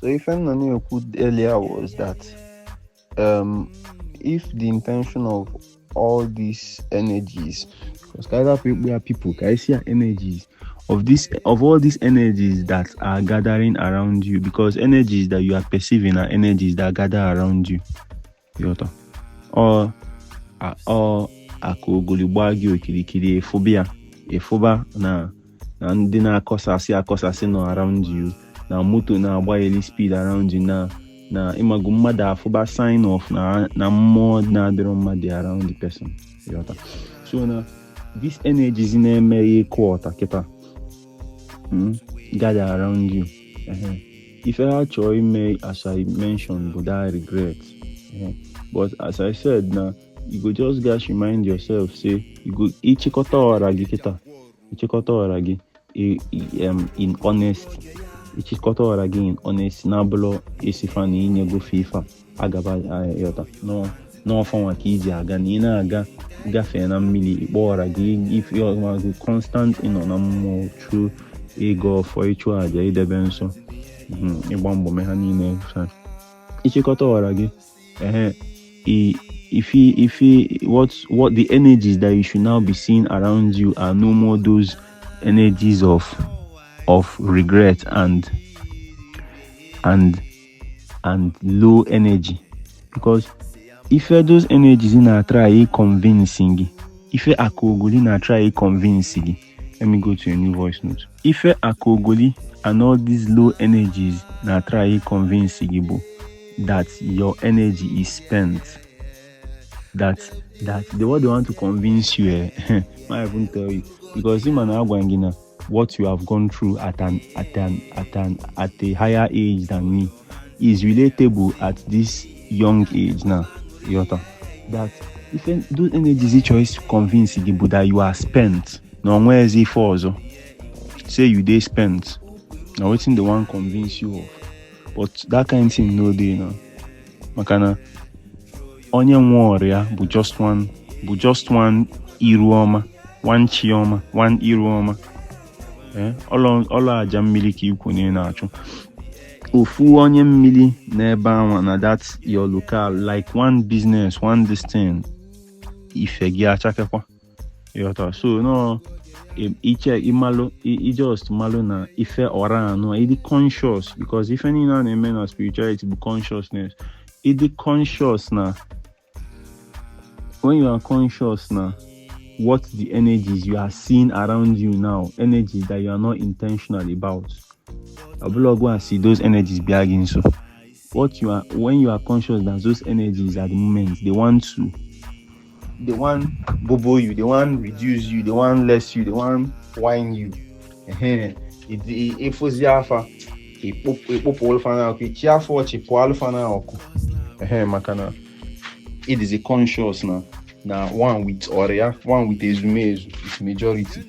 So ife m nọ na-ekwu earlier was that if the intention of all these energies, because ka anyị hapụ ya people, ka anyị si ya energies of all these energies that are gathering around you, because energies that you are perceiving are energies that gather around you. Ịghọta? Ọ aka ogoli gbaa gị okirikiri, efụba ya, efụba na ndị na-akọsasị akọsasị nọ around you, na moto na-agba speed around you, na ịmago mmadụ afụba sign of na mmụọ na-adịrọ mma dị around the person. Ịghọta? So na these energies na-eme ya ịkụ ọta kịta, gather around you. Ehe. Ife ha chọọ ime, as I mentioned, bụ that regret. Ehe. But as I said, na you go just gats remind yourself say you go ịchịkọta ọra gị kịta, ịchịkọta ọra gị in honesty, ịchịkọta ọra gị in honesty, na-abụlọ esifa na inyegofe ife a agaba. Ịghọta? N'ọfanwa ka iji aga na ị na-aga gafee na mmiri ịkpọ ọra gị, ife ọmagụ constant ịnọ na mmụọ through ịga ọfọ, ịchụ àjà, idebe nsọ, ịgba mbọ mee ha niile. Ịchịkọta ọra gị, ehe, if what the energies that you should now be seeing around you are no more those energies of regret and low energy, because ife those energies na try convincing gị, ife akogoli na try convince gị. Let me go to a new voice note. Ife akogoli and all these low energies na try convince gị bụ that your energy is spent, that the what they want to convince you, I even tell you, because him and agwa gị na what you have gone through at an at a higher age than me is relatable at this young age now. Ịghọta? That if those energies ị chọrọ to convince gị bụ that you are spent, na onwezi ife ọzọ, say you dey spent, na wetin they wan convince you of. But that kind thing no dey now, maka na onye nwe ọrịa bụ just one iru ọma, one chi ọma, one iru ọma. Eh, ọlọ aja mmiri ka ikwu na ị na-achụ ofu onye mmiri n'ebe anwa na that your local, like one business, one this thing, ife gị achakekwa. Ịghọta? So no iche ịmalụ, i just malụ na ife ọra anụ ịdị conscious, because ife niile a na-eme na spirituality bụ consciousness. Ịdị conscious na when you are conscious na what the energies you are seeing around you now, energies that you are not intentional about, ọbụla go and see those energies bịa gị nso. What you are When you are conscious that those energies at the moment, they want bobo you, they want reduce you, they want less you, they want whine you. Ehe, ịfụzi afa, ịkpụpụ alụfa na ọkụ, ichi afọ ọchị pụọ alụfa na ọkụ. Ehe, maka na it is a conscious na one with ọrịa, one with ezumezu is majority.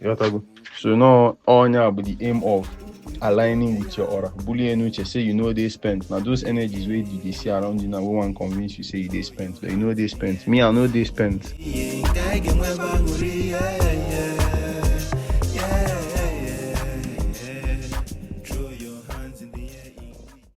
Ịghọtago? So no ọnya bụ the aim of aligning with your aura. Bulie n'uche say you no dey spent. Na those energies wey you dey see around you now wey wan convince you say you dey spent, but you no dey spent. Me, I no dey spent. Ka anyị ga-enwebe aṅụrị.